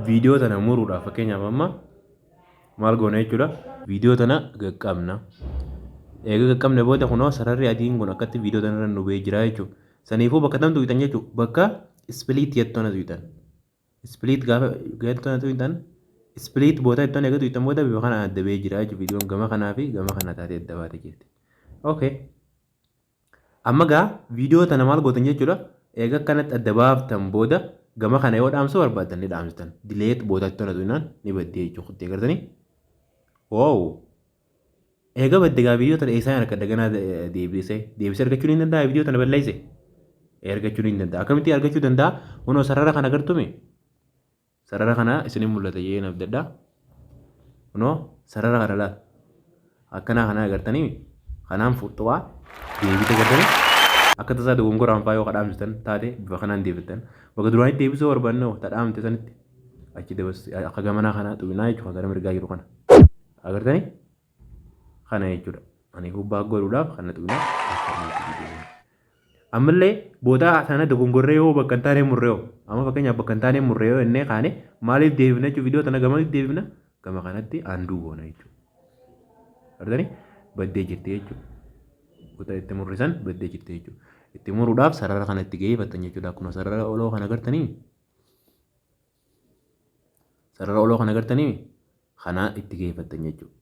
Viidiyoo tana muruudhaaf fakkeenyaaf amma maal goona jechuudha? Viidiyoo tana qaqqabna. Eega qaqqabne booda kunoo sararri adiin kun akkatti viidiyoo tana irra nu ba'ee jira jechuudha. Saniifuu bakka tam tuqxan jechuudha? Bakka split jettu tana tuqxan. Split gaafa jettu tana tuqxan, split booda jettu eega tuqxan booda bifa kanaan adda ba'ee jira jechuudha. Viidiyoon gama kanaa fi gama kana taatee adda baatee jirti. Okay. Amma gaa viidiyoo tana maal gootan jechuudha? Eega akkanatti adda baaftan booda gama kana yoo dhaamsuu barbaaddan ni dhaamsitan. Delete boodatti tana tuqnaan ni baddee jechuudha. Kuttee agartanii? Wow! Eega badde gaa viidiyoo tana eessaan argadha ganaa deebisee? Deebisee argachuu ni danda'a viidiyoo tana balleesse? Argachuu ni danda'a. Akkamitti argachuu danda'a? Kunoo sarara kana agartume? Sarara kana isinin mul'ata jee abdadha. Kunoo sarara kana laal. Akkanaa kana agartanii kanaan fuuxxuwaa deebite agartanii, akka tasaa dogongoraan faa yoo kadhaamsitan taate bifa kanaan deebiftan. Bakka duraanitti deebisuu barbaanne tadhaamte sanitti achi dabas akka gamanaa kana tuqinaa jechuudha, gara mirgaa jiru kana. Agartanii? Kana jechuudha. Ani gubbaa godhuudhaaf kana tuqinaa. Ammallee booda sana dogongorree yoo bakka hin taane murree hoo? Amma fakkeenyaaf bakka hin taane murree yoo innee kaane maaliif deebifna jechuudha? Viidiyoo tana gamatti deebifna, gama kanatti undo goona jechuudha. Agartanii, baddee jirti jechuudha. Kutaa itti murrisan baddee jirti jechuudha. Itti muruudhaaf sarara kana itti geeffattan jechuudha. Akkuma sarara oloo kana agartanii, sarara oloo kana agartanii kana itti geeffattan jechuudha.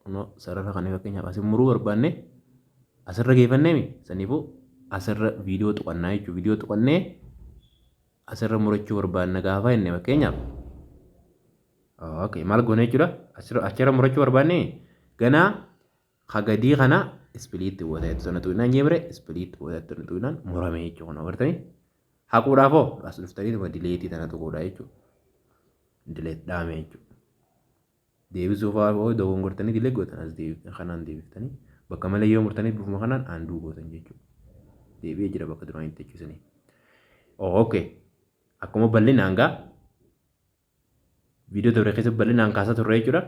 Kunoo sarara kana fakkeenyaaf asin muruu barbaanne asirra geeffanneemi, saniifuu asirra viidiyoo tuqannaa jechuudha. Viidiyoo tuqannee asirra murachuu barbaanna gaafa inni fakkeenyaaf. Okay, maal goone jechuudha? Asirra achirra murachuu barbaanne ganaa hagadii kana split goota jettu sana tuqnaan jeemre, split goota jettu sana tuqnaan murame jechuudha. Kun agartanii, haquudhaaf hoo as dhuftanii dhuma delete tana tuquudha jechuudha. Delete dhaame jechuudha. Deebisuu fa'aa hoo dogongortanii delete gootan as deebiftan, kanaan deebiftanii bakka malee yoo murtanii bifuma kanaan undo gootan jechuudha. Deebi'ee jira bakka duraan itti jechuusanii. Okay. Akkuma bal'inaan gaa viidiyoo dabre keessatti bal'inaan kaasaa turre jechuudha.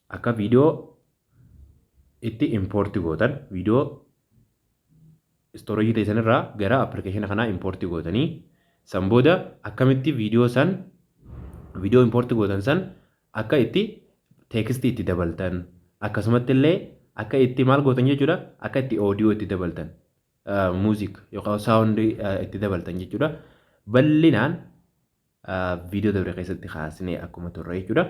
Akka viidiyoo itti import gootan, viidiyoo storage teessan irraa gara appilikeeshina kanaa import gootanii, san booda akkamitti viidiyoo san, viidiyoo import gootan san akka itti text itti dabaltan, akkasumatti illee akka itti maal gootan jechuudha, akka itti audio itti dabaltan, music yookaan sound itti dabaltan jechuudha. Bal'inaan viidiyoo dabre keessatti kaasnee akkuma turre jechuudha.